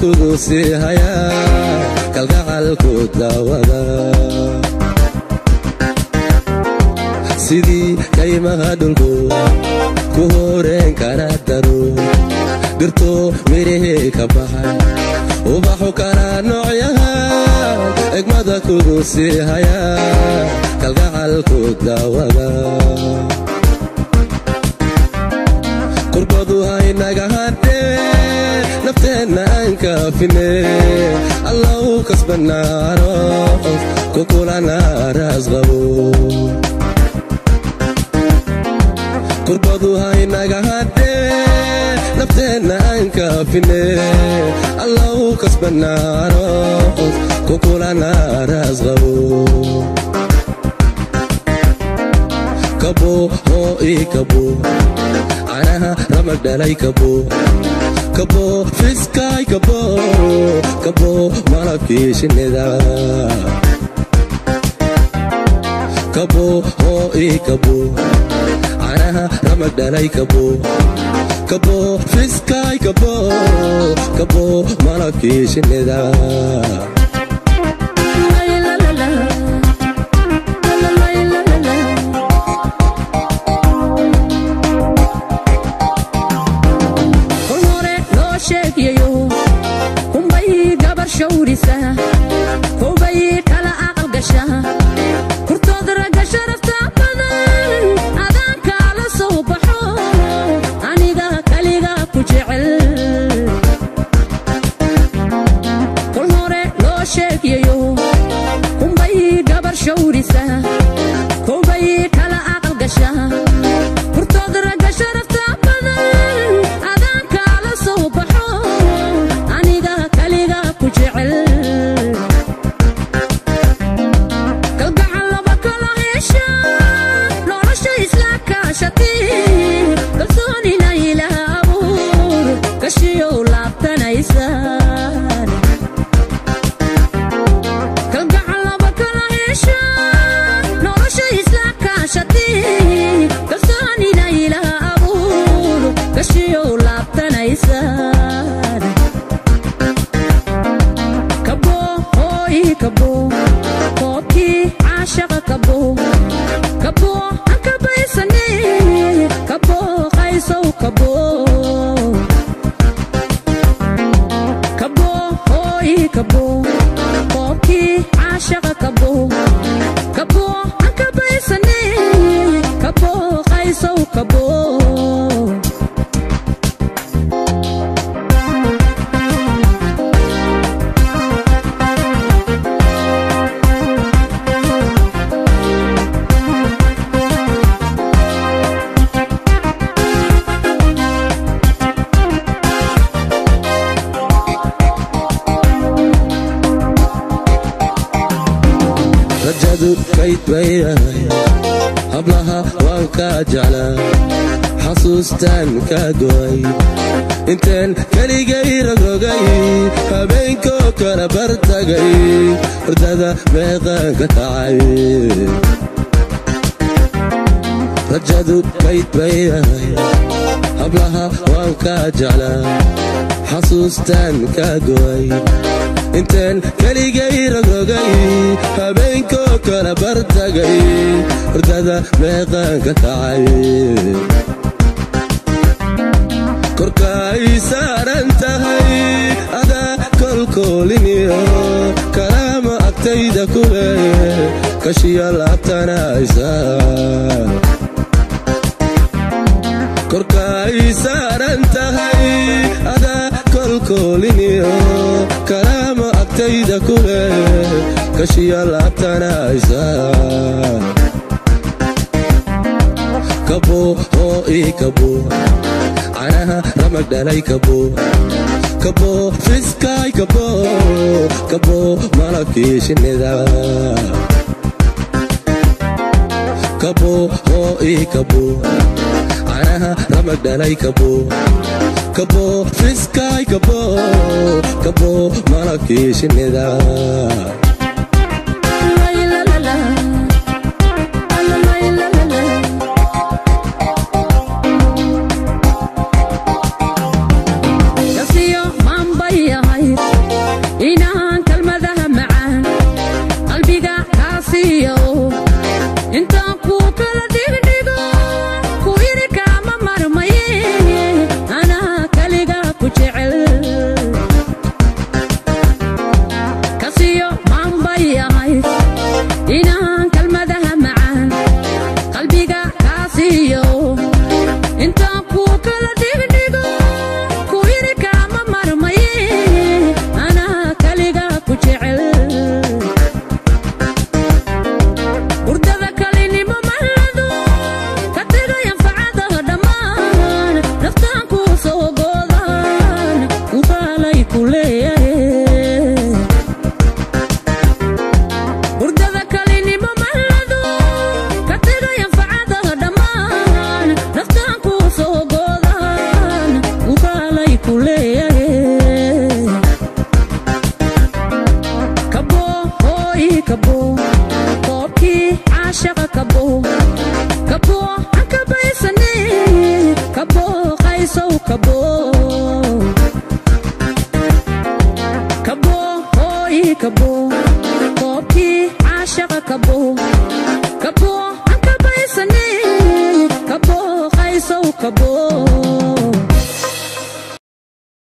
Kugu sii hayaa kalgacalku daawada sidii kaymaha dhulku ku horeen kana daro dhirto mirihii ka baxay ubaxu kala noocyahan egmada kugu sii hayaa kalgacalku daawada kurbadu haynaga hadhee nafteenna aan kaafine Allahu kasbanaaro ku kulana raasqabo kurbadu haynaga hadhee nafteenna aan kaafine Allahu kasbanaaro ku kulana raasqabo kabo hoo ii kabo canaha ramag dhalay kabo kabo fiskaay kabo kabo malabkii shinnida kabo hoo ii kabo canaha ramag dhalay kabo kabo fiskaay kabo kabo malabkii shinnida. Kumbay kala aqal gasha kurtood ragga sharafta badan adaan kala soo baxo aniga kaliga ku jecel kol hore loo sheegayo kumbay gabar shawrisa kumbay kala aqal gasha kurtood ragga sharafta badan adaan kala soo baxo aniga kaliga ku jecel. Kalsoonina ilaah abuur kashiyow laabtanaysaan kalgacal laba kala hesha nolosha isla kaashatay kalsoonina ilaah abuur kashiyow laabtanaysaan kabo hooy kabo koobkii caashaqa kabo kabo kabo qaysow kabo kabo hooy kabo koobkii caashaqa kabo kabo aan kabaysane kabo qaysow kabo. Rajadu kayd bay ahay hablaha waan kaa jeclaa xasuustaan kaa go'ay intaan keligay rogrogay habeenkoo kala bartagay hurdada meeqaan ka kacay rajadu kayd bay ahay hablaha waan kaa jeclaa xasuustaan kaa go'ay intaan keligay rogrogay habeenkoo kala bartagay hurdada meeqaan ka kacay korka ay saaran tahay adaa kolkooliniyo karaama agtayda kule kashiya laabtanaysa korka ay saaran tahay adaa kolkooliniyo karaama agtayda kule kashiya laabtanaysa kabo hoo ii kabo canaha ramag dhalay kabo kabo fiskaay kabo kabo malabkii shinnida kabo hoo ii kabo canaha ramag dhalay kabo kabo fiskaay kabo kabo malabkii shinnida. Kasiyo maanbay ahayd. Kabo.